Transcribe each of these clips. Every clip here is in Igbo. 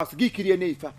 House gị kirie n'ife a.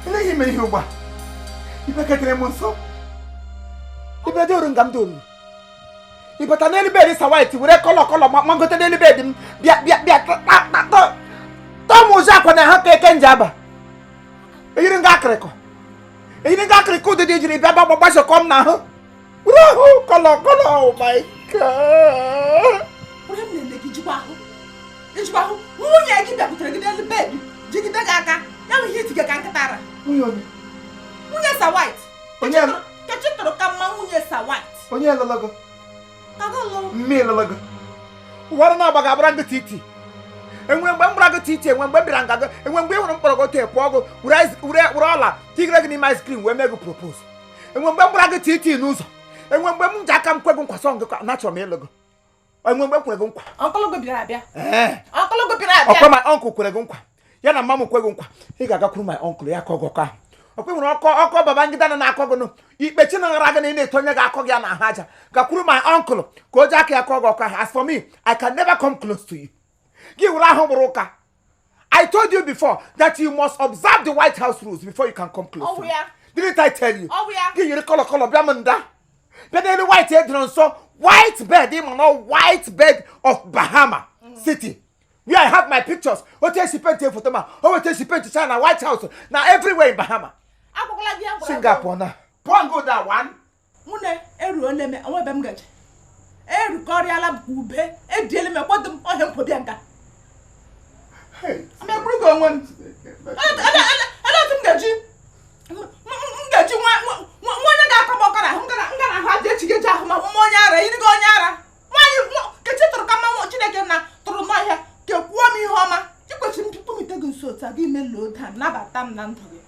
Ele ihe mere ihe ugbu a? Ibe ketere m nso. Ibe dị oru nga m dị oruru. Ị bata n'elu bed Sir White were colour colour magote n'elu bed m, bịa bịa bịa tọọ m ụzọ akwa na ha ka eke nje aba. Eyiri nga akịrịkọ. Eyiri nga akịrịkọ ụdịdị ejiri bịa gba gbazọkọ m n'ahụ. Were ahụ colour colour, oh my God. Onye m na-ele gị jikwa ahụ. Ijikwa ahụ nwunye gị bịakwutere gị n'elu bed jigide gị aka ya bụ ihe itiga ka nkịta ara. Nwunye onye? Nwunye Sir White. Onye? Kechi tụrụ ka mma nwunye Sir White. Onye lụrụ gị? Ka gị lụrụ. Mme lụrụ gị. Ụwara na-agba ga-agbara gị titi. Enwe mgbe m gbara gị titi, enwe mgbe m bịara nga gị, enwe mgbe ị hụrụ mkpọrọ gị tee pụọ gị, were ọla tigere gị n'ime ice cream wee mee gị propose. Enwe mgbe m gbara gị titi n'ụzọ. Enwe mgbe m ji aka m kwe gị nkwa sọ gị na achọrọ m ịlụ gị. Enwe mgbe m kwere gị nkwa. Uncle gị bịara abịa. Ee. Uncle gị bịara abịa. Ọkwa my uncle kwere gị nkwa. Ya na mama m kwe gị nkwa. Ị ga-agakwuru my uncle ya ka ọ gọkọ ahụ. Ọkwa nwere ọkọ ọkọ Babangida na na-akọ gị nụ. Ikpe chi na ghara gị na ị na-eto onye ga-akọ gị ya na ahụ aja. Gakwuru my uncle ka o ji aka ya kọọ gị ọkọ ahụ. As for me, I can never come close to you. Gị were ahụ gbụrụ ụka. I told you before that you must observe the White House rules before you can come close to me. Didn't I tell you? Oh, yeah. Gị yiri colour colour bịa m nda. Bịa n'elu white edoro nso, white bed ịma na white bed of Bahama City. Where I have my pictures. Otu esi paint foto ma, o otu esi paint China, White House, na everywhere in Bahama. Agwakwala gị ya gwara gị. Singapore na. Pụọ ngo da one. Nwunye eruole m onwe ebe m gaje. Erukọrịala m ube, ediele m ekwado m ọhịa nkwobịa nga. Amegburu gị onwe m. Ele otu m ga-eji m ga-eji nwa onye ga-akọ m ọkọ n'ahụ, m ga na ahụ aja echi ga-eji ahụ ma mma onye ara, yiri gị onye ara. Nwaanyị Nkechi tụrụ ka mma Chineke na tụrụ n'ọhịa kekwuo m ihe ọma. Ikwesịrị m tupu m ite gị nso otu a gị meloo taa nabata m na ndụ gị.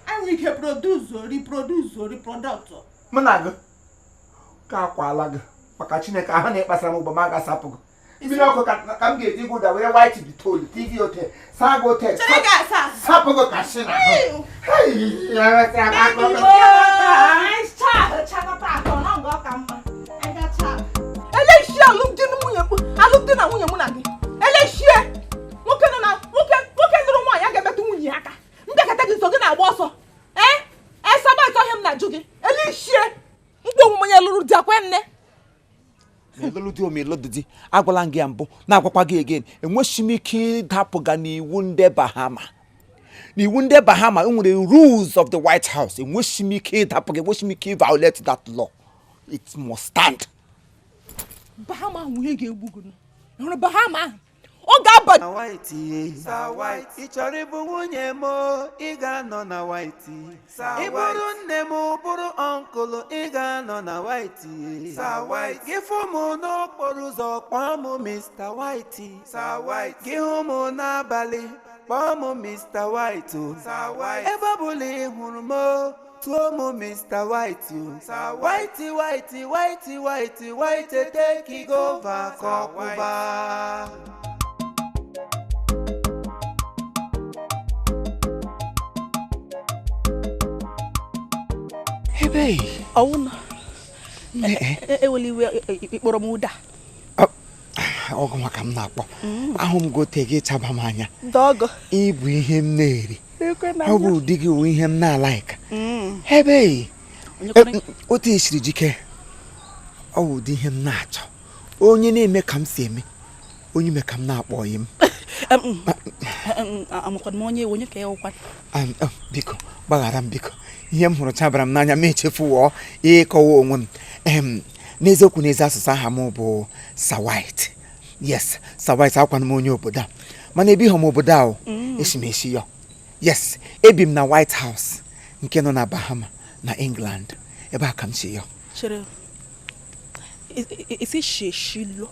Anyị nwere ike produce reproduce reproduct. Mụ na gị ka akwala gị maka Chineke ahụ na ịkpasara m ụgbọ m aga-asapụ gị. Mmiri ọkụ ka m ga-eji gị ụda were white bitol tigi ote saa gị ote sapụ gị ka shi na ahụ. Elechie alụmdi na nwunye mụ na gị. Elechie nwoke nọ na nwoke nwoke lụrụ nwaanyị a ga-emetụ nwunye ya aka. Mbịakọta gị nso gị na-agba ọsọ. Ee, esaba ịtọ ihe m na-ajụ gị. Elechie mkpu omume onye lụrụ di akwa nne. Elulu di ome elulu di, agwala m gị ya mbụ na-agwakwa gị again. Enweghị m ike ịdapụ ga n'iwu ndị Bahama. N'iwu ndị Bahama enwere rules of the White House. Enweghị m ike ịdapụ gị, enweghị m ike violate that law. It must stand. Bahama ahụ ihe ga-egbu gị. Hụrụ Bahama ahụ? Ọ ga-aba na White. Sir White, ị chọrọ ịbụ nwunye m, ị ga-anọ na White. Ị bụrụ nne m, bụrụ uncle, ị ga-anọ na White. Sir White, gị fụ m n'okporo ụzọ, kpọọ m Mr. White. Sir White, gị hụ m n'abalị, kpọọ m Mr. White. Sir White, ebe ọ bụla ị hụrụ m, tụọ m Mr. White. Sir White, White, White, White, White, take over ka ọkwụba. Ebe. Ọwụna. Eweli iwe ịkpọrọ m ụda. Ọ gị nwa ka m na-akpọ. Ahụ m gote gị chaba m anya. Ị bụ ihe m na-eri. Ọ bụ ụdị gị wụ ihe m na-alaika. Ebe otu i siri jike, ọ bụ ụdị ihe m na-achọ. Onye na-eme ka m si eme, onye me ka m na-akpọ ọyị m. Amakwana m onye onye ka ya wụkwa. Biko gbaghara m biko. Ihe m hụrụ chabara m n'anya m echefuo ịkọwa onwe m. N'eziokwu n'ezi asụsụ aha m bụ Sir White. Yes, Sir White, akwana m onye obodo a, mana ebighị m obodo a o. Esi m esi ya. Yes, ebi m na White House nke nọ na Bahama na England. Ebe a ka m si ya. Chere, isi sheshilo.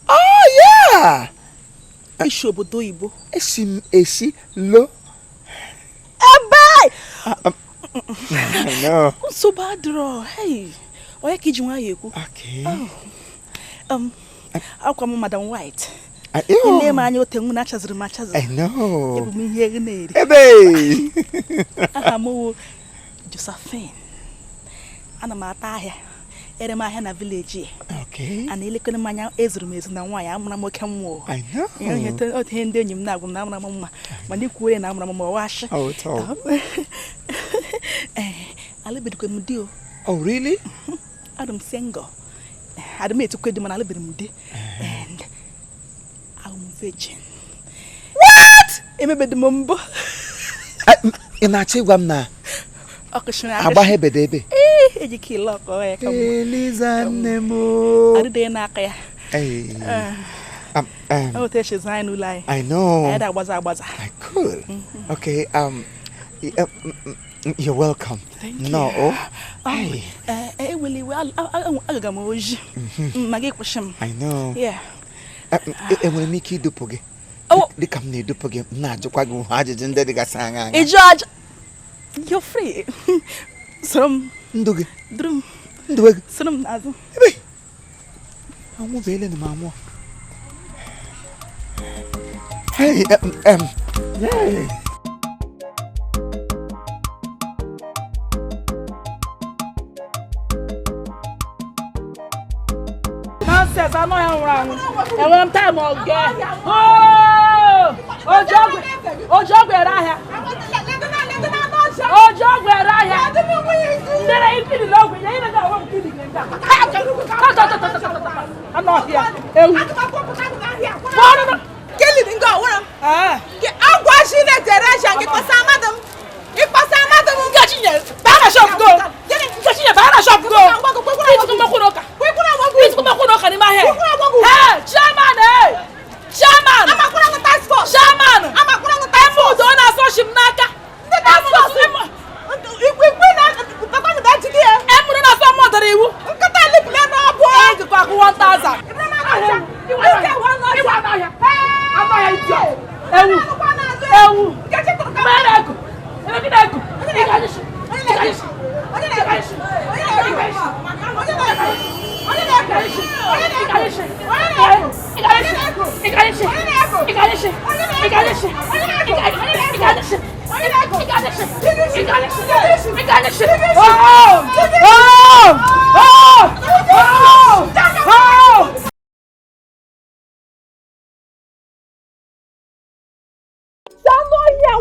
Oh yeah! Isi obodo oyibo. Esi m esi lo. Ebe! No. Nsogbu adịrọ. Hey, onye ka iji nwayọọ ekwu? Okay. Akwa m Madam White. Ile m anya ote nwu na-achaziri m achazi. I know. Ebu m ihe na-eri. Ebe! Aha m wụ Josephine. Ana m ata ahịa. Ere m ahịa na vileji. Okay. A na-elekere m anya ezuru m ezu na nwaanyị amụra m oke mmụọ. I know. Otu ihe ndị enyi m na-agwa m na amụra m mma. Mana ikwuo na amụra m ma ọwashi. Oh, it's all. Alụbedikwe m di o. Oh, really? Adị m single. Adị m etukwe di mana alụbedị m di. And I'm virgin. What? Emebedị m mbụ. Ị na-achọ ịgwa m na agbaghebede ebe? Eji kilo ọkọ ya ka m. Eliza nne m. Adịdị n'aka ya. Otu esi zụ anyị n'ụlọ anyị. I know. Anyị na-agbaza agbaza. Cool. Okay, you're welcome. Thank you. No. Hey. Eweli iwe, agaga m oji. Ma gị kwụsị m. I know. Yeah. Enwere m ike idupụ gị. Dịka m na-edupụ gị, m na-ajụkwa gị ajụjụ ndị dịgasị anya anya. Ịjụ ajụ. You're free. Soro m. Ndụ gị. Duru m. Ndụ gị. Soro m n'azụ. Ebe. Anwụ bụ ele na m anwụ. Hey, yeah. Nonsense, I know I'm wrong. And when I'm time again. Oh! Oh, jog. Oh, jog where I have. Oh, jog where I have. Then I feel the love. You even know I'm feeling it. I'm not here. Kelly, go. Shop go. Shop go. Hey, chairman, hey. Chairman. Chairman.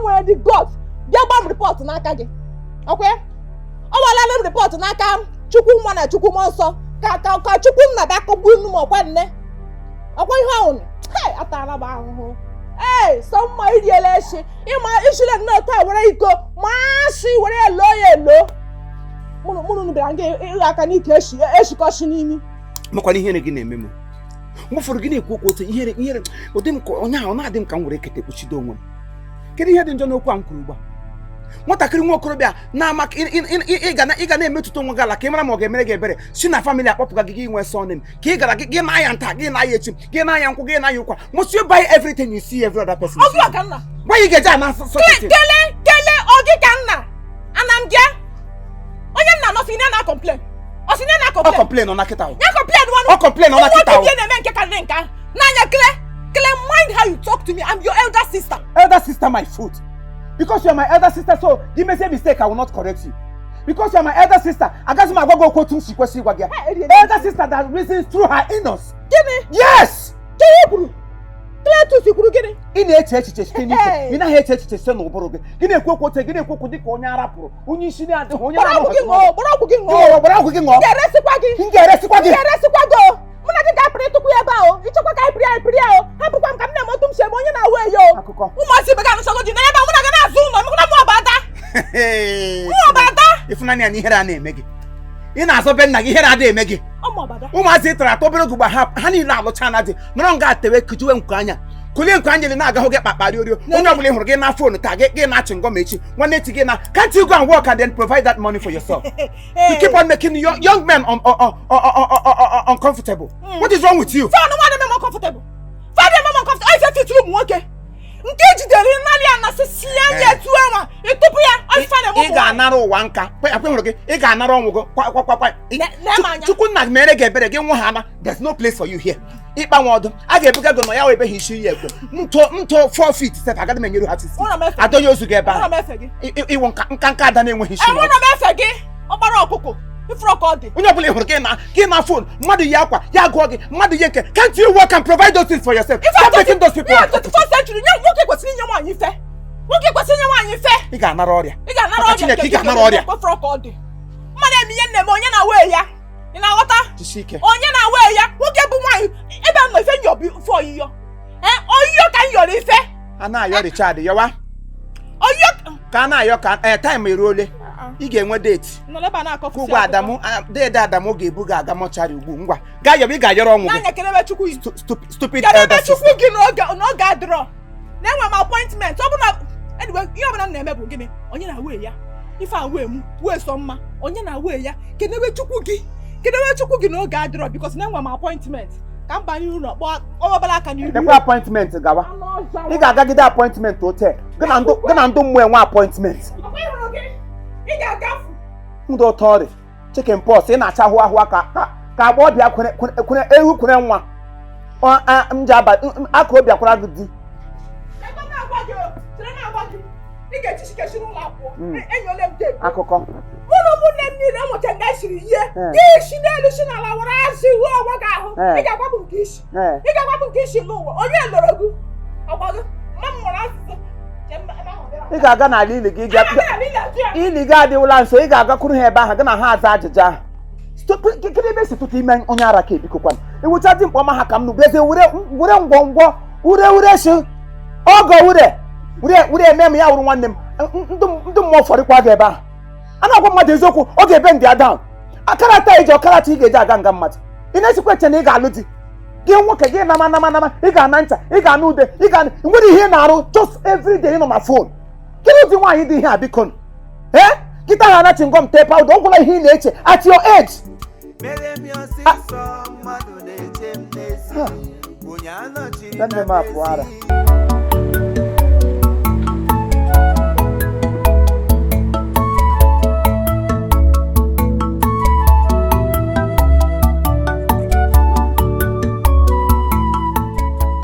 Nwere the gods bịa gba m report n'aka gị. Okay? Ọ walala m report n'aka m Chukwu nwa na Chukwu mmụọ nsọ ka ka ka Chukwu nna bịa kọgbu unu m ọkwa nne. Ọkwa ihe ahụ. Hey, atara m ahụhụ. Ee, sọ mma iriela echi. Ịma ishile nnọọ taa were iko ma ashị were elo ya elo. Mụnụ bịara nga ịgha aka n'ike eshi eshikọshi n'imi. Makwana ihere gị na-eme m. Mgbe ụfọdụ gị na-ekwu okwu otu ihere ihere ụdị m ka onye ahụ na-adị m ka m were ekete kpuchido onwe m. Kedu ihe dị njọ n'okwu a m kwuru ugbu a? Nwatakịrị nwa okorobịa na-ama ị ga na-emetụta onwe gị ala ka ị mara ma ọ ga-emere gị ebere si na family akpọpụga gị gị nwee surname ka ị gara gị na-aya nta gị na-aya echi gị na-aya nkwụ gị na-aya ụkwa. Must you buy everything you see every other person? Gwa ya ị ga-eje ana such a thing? Kele kele ogi ka nna. Ana m gị. Onye nna nọ si na complain. Ọ si na Ọ complain. complain ọ na kịta o. Ya complain one. Ọ complain ọ na kịta o. Nwoke na-eme nke karịrị nke ahụ. N'anya kele kele mind how you talk to me. I'm your elder sister. Elder sister my foot. Because you are my elder sister, so you may say mistake, I will not correct you. Because you are my elder sister, agaghị m agwa gị okwu otu m si kwesị ịgwa gị. Elder sister that reasons through her in-laws. Gịnị? Yes! Chee kwuru Cletus kwuru gịnị? Ị na-eche echiche site n'ike, ị naghị eche echiche site n'ụbụrụ gị. Gị na-ekwu okwu otu, gị na-ekwu okwu dịka onye ara pụrụ, onye isi na-adịghị, onye Gbara ọgwụ gị ṅụọ, gbara ọgwụ gị ṅụọ. Gbara ọgwụ gị ṅụọ. M ga-eresikwa gị. M ga-eresikwa gị. M ga-eresikwa gị o. Mụ na gị ga-apịrị tụkwụ ya ebe ahụ. Ịchọkwa ka anyị pịrị anyị pịrị ya o. Hapụkwa m ka m na-eme otu m si eme onye na-awụ eyo. Akụkọ. Ụmụazị ibe ga-anụchago ji n'ebe mụ na gị na-azụ ụlọ, mụ na mụ ọba ada. Mụ ọba ada. Ịfụnanya na ihere a na-eme gị. Ị na-azọ be nna gị, ihere adịghị eme gị. Ọmụ ọba ada. Ụmụazị ị tara atọ obere oge ugbu a, ha niile alụcha na di nọrọ nga tewe kujiwe nku anya kulie nku anya na-agahụ gị kpakpa riorio onye ọbụla ị hụrụ gị na phone taa gị na-achị ngọ ma echi nwanne echi gị na can't you go and work and then provide that money for yourself? You keep on making young men uncomfortable. What is wrong with you? Fọnụ nwa na-eme m uncomfortable. Fọdụ eme m uncomfortable. Ọ ife fitiri ụmụ nwoke nke ejidere nnalị ya na sisi ya nye etu anwa ịtụpụ ya ọsịfa na-eme Ị ga-anara ụwa nka akwe hụrụ gị, ị ga-anara ọnwụ gị kwa kwa kwa kwa. Chukwu nna mere gị ebere gị nwụ ha ana. There's no place for you here. Ịkpa nwa ọdụ a ga-ebuga gị nọ ya wee ebe ha isi ya ekwe ntụ ntụ 4 feet sef agaghị m enyere ha sisi adọnye ozu gị ebe ahụ ịwụ nka nka nka ada na-enweghị isi enwere m efe gị ọkpara ọkụkọ ifuru ka ọ dị onye ọbụla ị hụrụ gị na phone mmadụ yi akwa ya gụọ gị mmadụ yi nke can't you work and provide those things for yourself? Stop making those people 24th century nye nwoke kwesịrị inye nwaanyị ife, nwoke kwesịrị inye nwaanyị ife. Ị ga-anara ọrịa, ị ga-anara ọrịa, Chineke, ị ga-anara ọrịa. Ifuru ka ọ dị mmadụ eme ihe nna eme onye na-awe ya, ị na-aghọta? Onye na-awe ya nwoke bụ nwaanyị ebe nọ ife nyọ bụ ife oyiyo oyiyo ka m yọrọ ife a na-ayọ Richard yọwa oyiyo ka a na-ayọ ka time eruole ị ga-enwe date ụgwọ Adamu dede Adamu ga-ebu gị aga mọchari ugbu ngwa gaa yọba ị ga-ayọrọ ọnwụ gị. Stupid elder sister. Chukwu gị n'oge adịrọ na-enwe m appointment ọ bụ na anyway ihe ọbụla m na-eme bụ gịnị onye na-awe ya ife awe m wee sọ mma onye na-awe ya kenewe Chukwu gị kenewe Chukwu gị n'oge adịrọ because na-enwe m appointment ka m banye ụlọ kpọọ ọbara aka n'ihu. Nekwa appointment gawa ị ga-agagide appointment hotel gị na ndụ mmụọ enwe appointment ndụ ụtọ ọrịa chicken pox ị na-acha ahụ ahụ ka ka agba ọbịa kwere ewu kwere nwa m ji aba aka obi akwara gị di akụkọ mụ na ụmụnne m niile nwụcha nga siri ihe gị isi n'elu si n'ala were azụ iwu onwe gị ahụ ị ga-agwa m nke isi ị ga-agwa m nke isi n'ụwa onye lọrọ gị ọgwa gị mma m nwere asụsụ ị ga-aga n'ala ili gị ili gị adịwụla nso ị ga-agakwuru ha ebe ahụ gị na ha aza ajụjụ ahụ kedu ebe si tụta ime onye ara ka ebikokwana ewucha dị mkpọma ha ka m nụbụ eze were ngwongwo ure ure si ọgọ ure ure ure eme m ya wụrụ nwanne m ndị mmụọ fọrịkwa gị ebe ahụ a na-agwa mmadụ eziokwu ọ ga-ebe ndị down akarata iji ọkarata ị ga-eji aga nga mmadụ ị na-esikwa eche na ị ga-alụ di gị nwoke gị nama nama nama ị ga-ana ncha ị ga-ana ude ị ga nwere ihe ị na-arụ just everyday ị nọ na phone kedu ụdị nwaanyị dị ihe a biko ee kịta ha anachi ngọm tee pawuda ọ gwụla ihe ị na-eche at your age. Nne m apụ ara.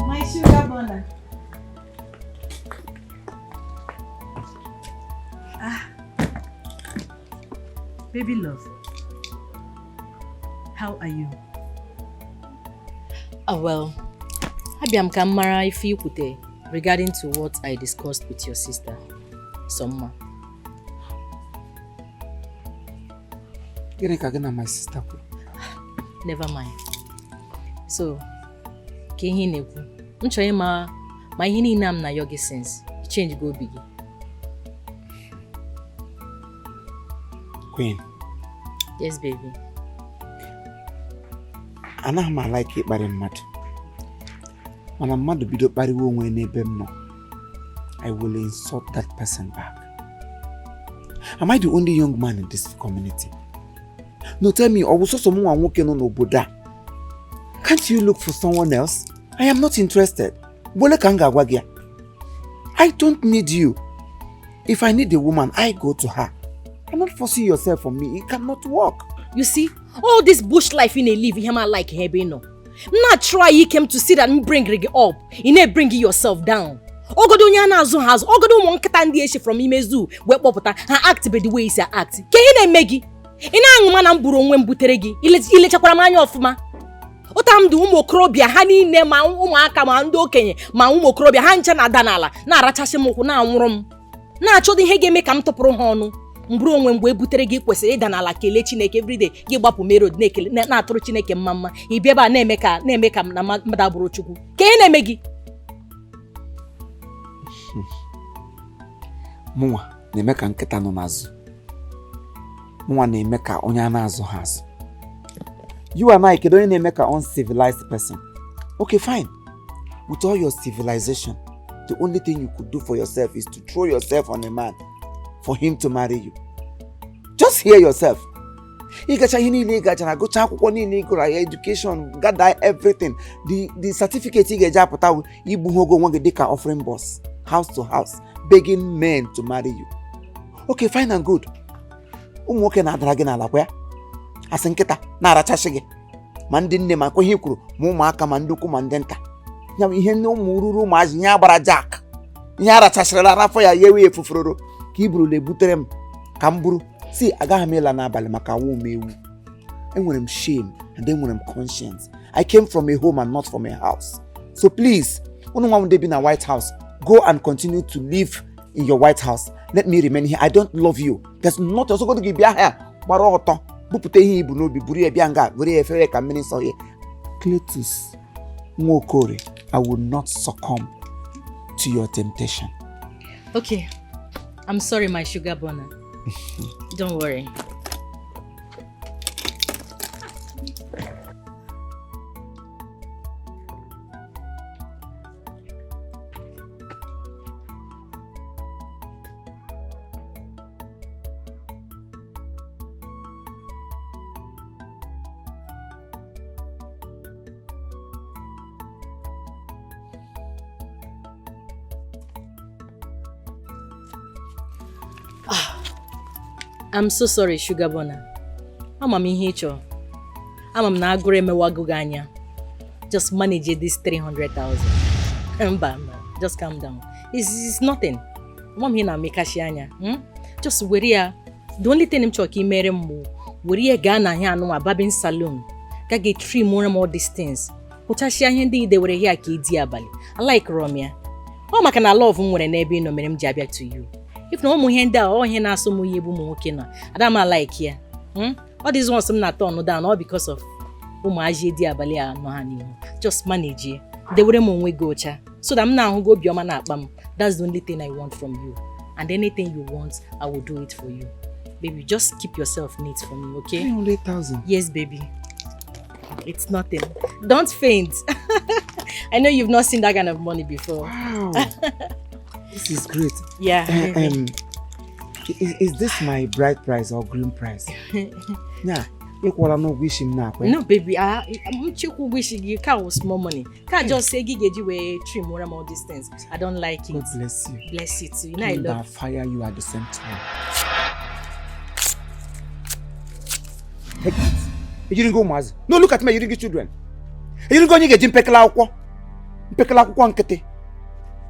My sugar burner. Ah, baby love, how are you? Oh, well, abịam ka m mara ife ikwute regarding to what I discussed with your sister, Somma. Gịnị ka gị na my sister kwuru? Never mind. So, ka ihe ị na-ekwu, m chọrọ ịma ma ihe niile m na-ayọ gị since, i change go obi gị. Queen. Yes, baby. Anaghị m alaike ịkparị mmadụ mana mmadụ bido kparịwa onwe n'ebe m nọ, I will insult that person back. Am I the only young man in this community? No, tell me, ọ bụ sọsọ mụ nwa nwoke nọ n'obodo a? Can't you look for someone else? I am not interested. Gbole ka m ga-agwa gị ya. I don't need you. If I need a woman, I go to her. I'm not forcing yourself on me. It cannot work. You see, all this bush life in a live, him I like here, no. Not try you came to see that me bring gị up. You na bring yourself down. Ogodo onye a na-azụ ha azụ, ogodo ụmụ nkịta ndị eshi from ime zoo wee kpọpụta ha act be the way isi act. Ka ihe na-eme gị? Ị na-aṅụ mana m buru onwe m butere gị. Ilechakwara m anya ọfụma. Ụta m dị ụmụ okorobịa ha niile, ma ụmụaka ma ndị okenye ma ụmụ okorobịa ha nche na-ada n'ala na-arachasị m ụkwụ, na-anwụrụ m, na-achọdo ihe ga-eme ka m tụpụrụ ha ọnụ. Mbụrụ onwe mgbe e butere gị, kwesịrị ịda n'ala kelee Chineke everyday. Gị gbapụ merod na-ekele, na-atụrụ Chineke mma mma. Ị bịa ebe a na-eme ka na mmadụ abụrụ Chukwu ka ihe na-eme gị. Mụnwa na-eme ka nkịta nọ n'azụ, mụnwa na-eme ka onye a na-azụ ha azụ. You and I, kedu onye na-eme ka uncivilized person? Okay, fine. With all your civilization, the only thing you could do for yourself is to throw yourself on a man for him to marry you. Just hear yourself. Ịgacha ihe niile ị gachara, gụchaa akwụkwọ niile ị gụrụ ya, education, gather everything, the certificate ị ga-eji apụta bụ igbu ha ogo onwe gị dịka offering box, house to house, begging men to marry you. Okay, fine and good. Ụmụ nwoke na-adara gị n'ala kwa ya asị nkịta na-arachasị gị, ma ndị nne, ma ihe i kwuru, ma ụmụaka, ma ndị ukwu, ma ndị nta. Ya bụ ihe ndị ụmụ ruru ụmụazị, ihe agbara jack, ihe arachasịrịla n'afọ ya, ya ewe efufuroro ka i burula ebutere m ka m buru. Si agaghị m ịla n'abalị maka awụ m ewu. Enwere m shame and enwere m conscience. I came from a home and not from a house. So please, unu nwa m ndị bi na White House, go and continue to live in your White House. Let me remain here. I don't love you. There's not ọsọgodo gị bịa ha gbara ọtọ bupụta ihe ibu n'obi, buru ya bịa nga were ya efere ka mmiri nsọ ya. Cletus Nwaokore, I will not succumb to your temptation. Okay, I'm sorry, my sugar burner. Don't worry. I'm so sorry, sugar burner. Ama m ihe ị chọrọ. Ama m na agụrụ emewago gị anya. Just manage this 300,000. Mba, mba, just calm down. It's nothing. Ama m ihe na-amịkashi anya. Just were ya. The only thing m chọrọ ka ị mere m bụ were ya gaa na ahịa anụnwa barbing salon. Ka ga trim m all these things. Kpụchasịa ihe ndị i dewere here ka ịdị abalị. I like rom ya. Ọ maka na love m nwere n'ebe ị nọ mere m ji abịa to you. If na ụmụ ihe ndị a, ọ ihe na-asụ m ihe bụ ụmụ nwoke nọ ada m like ya. All these ones m na turn down all because of ụmụ ajị dị abalị a nọ ha n'ihu. Just manage, dewere m onwe gị ọcha so that m na-ahụ gị obiọma na-akpa m. That's the only thing I want from you, and anything you want, I will do it for you, baby. Just keep yourself neat for me, okay? 300,000. Yes, baby, it's nothing. Don't faint. I know you've not seen that kind of money before. Wow. This is great. Yeah. Is this my bride price or groom price? Yeah. Ịkwụọla n'ụgwọ isi m na-akwa. No, baby, I'm chukwu wish you can with small money. Can't just say gị ga-eji wee trim more all these things. I don't like it. God bless you. Bless you too. You know I Thunder love. fire you at the same time. Take it. Ejirigo ụmụazị. No, look at me, ejirigo children. Ejirigo onye ga-eji mpekele akwụkwọ. Mpekele akwụkwọ nkịtị.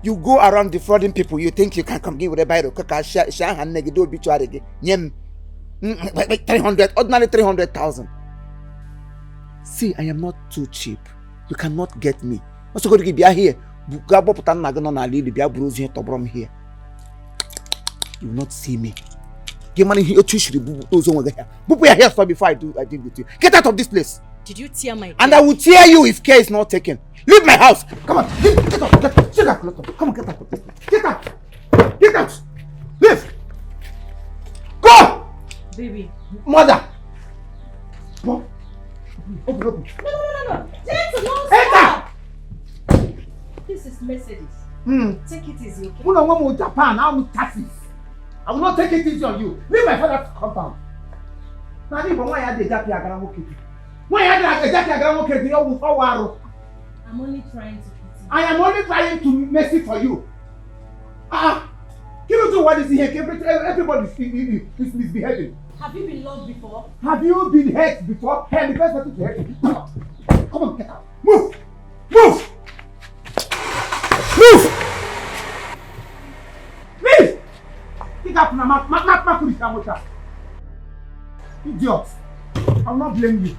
You go around defrauding people. You think you can come give with a biro ka share aha nne gị do obituary gị nye m 300, ordinary 300,000. See, I am not too cheap. You cannot get me. Ọsọgoro gị bịa here. Gaa gbọpụta nna gị nọ n'ala ili bịa buru ozu ihe tọgbọrọ m here. You will not see me. Gị mara ihe otu i siri bupụta ozu onwe gị here. Bupụ ya here stop before I deal with you. Get out of this place. Did you tear my And I will tear you if care is not taken. Leave my house. Come on. Get up. Get up. Get up. Come on, get out of this place. Get out. Get out. Leave. Go. Baby. Mother. Go. Open, open. No. Gentle, no, Enter. This is Mercedes. Take it easy, okay? Mụ na onwe m Japan, I'm taxis. I will not take it easy on you. Leave my father's compound. N'ala Igbo, nwaanyị adịghị eji apị agara nwoke di. Nwaanyị adịghị eji apị agara nwoke di, ọwụ ọwụ arụ. I'm only trying to pity. I am only trying to mercy for you. Ah, can you do what is here? Everybody is misbehaving. Have you been loved before? Have you been hurt before? Hey, the first person to hurt you. Come on. Come on, get out. Move. Move. Move. Leave. Pick up now. Idiot. I will not blame you.